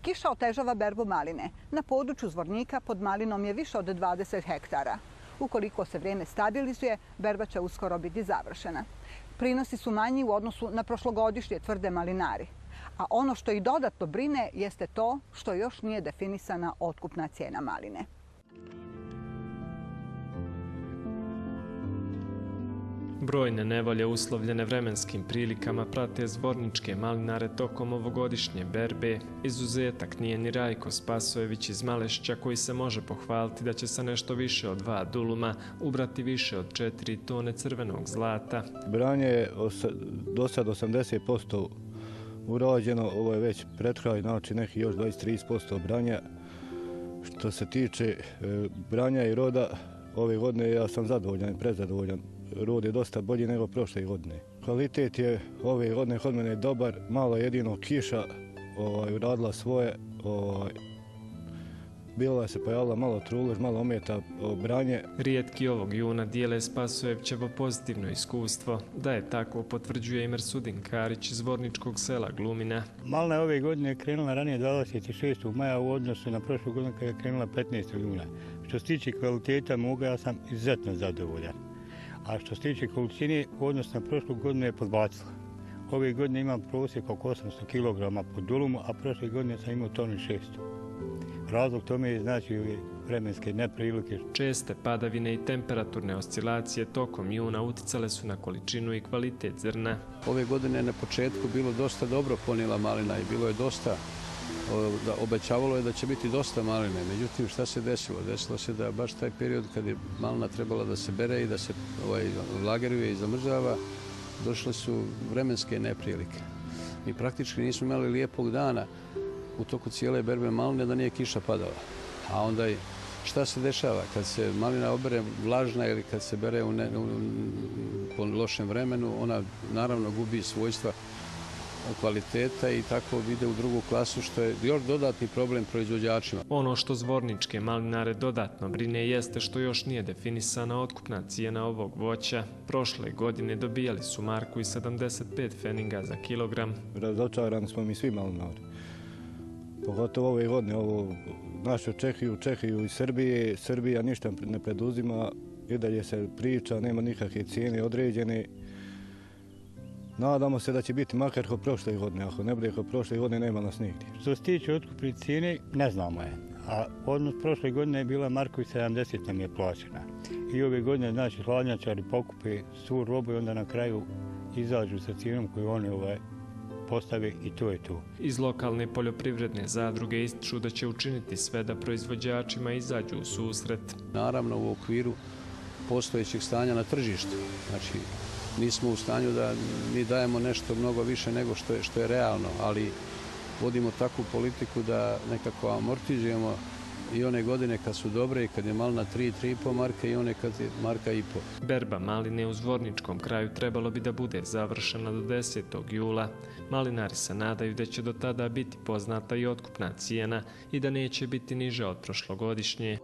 Kiša otežava berbu maline. Na području Zvornika pod malinom je više od 20 hektara. Ukoliko se vrijeme stabilizuje, berba će uskoro biti završena. Prinosi su manji u odnosu na prošlogodišnje, tvrde malinari. A ono što ih dodatno brine jeste to što još nije definisana otkupna cijena maline. Brojne nevolje uslovljene vremenskim prilikama prate zvorničke malinare tokom ovogodišnje berbe. Izuzetak nije ni Rajko Spasojević iz Malešća, koji se može pohvaliti da će sa nešto više od 2 duluma ubrati više od 4 tone crvenog zlata. Branje je do sad 80% urađeno, ovo je već pred kraj, znači neki još 20-30% branja. Što se tiče branja i roda, ove godine ja sam zadovoljan i prezadovoljan. Rod je dosta bolji nego prošle godine. Kvalitet je ove godine kod mene dobar, malo jedino kiša uradila svoje. Bila se pojavila malo trulež, malo ometa branje. Rijetki ovog juna dijele Spasojevićevo pozitivno iskustvo. Da je tako, potvrđuje i Mersudin Karić iz zvorničkog sela Glumina. Malina ove godine je krenula ranije 26. maja u odnosu na prošlu godinu kada je krenula 15. juna. Što se tiče kvaliteta moga, ja sam izuzetno zadovoljan. A što se tiče količine, u odnosu na prošlu godinu je podbacila. Ove godine imam prosjek oko 800 kg po dulumu, a prošle godine sam imao 1,6 tona. Razlog tome je znači ove vremenske neprilike. Česte padavine i temperaturne oscilacije tokom juna uticale su na količinu i kvalitet zrna. Ove godine na početku bilo dosta dobro ponijela malina i bilo je dosta, obećavalo je da će biti dosta maline. Međutim, šta se desilo? Desilo se da baš taj period kad je malina trebala da se bere i da se lageruje i zamrzava, došle su vremenske neprilike. Mi praktički nismo imali lijepog dana u toku cijele berbe maline da nije kiša padala. A onda šta se dešava? Kad se malina obere vlažna ili kad se bere po lošem vremenu, ona naravno gubi svojstva kvaliteta i tako ide u drugu klasu, što je još dodatni problem proizvođačima. Ono što zvorničke malinare dodatno brine jeste što još nije definisana otkupna cijena ovog voća. Prošle godine dobijali su marku i 75 pfeninga za kilogram. Razočarani smo mi svi malinari. Pogotovo ove godine, naše Čehiju i Srbije. Srbija ništa ne preduzima, i dalje se priča, nema nikakve cijene određene. Nadamo se da će biti makar kao prošle godine. Ako ne bude kao prošle godine, nema nas nigdje. Što se tiče otkupne cijene, ne znamo je. A odnos prošle godine je bila marka i 70 nam je plaćena. I ove godine, znači, hladnjačari pokupe svu robu i onda na kraju izađu sa cijenom koju oni postave i to je to. Iz lokalne poljoprivredne zadruge ističu da će učiniti sve da proizvođačima izađu u susret. Naravno u okviru postojećeg stanja na tržištu. Znači, nismo u stanju da mi dajemo nešto mnogo više nego što je realno, ali vodimo takvu politiku da nekako amortizujemo i one godine kad su dobre i kad je malina 3,5 marka i one kad je marka i po. Berba maline u zvorničkom kraju trebalo bi da bude završena do 10. jula. Malinari se nadaju da će do tada biti poznata i otkupna cijena i da neće biti niža od prošlogodišnje.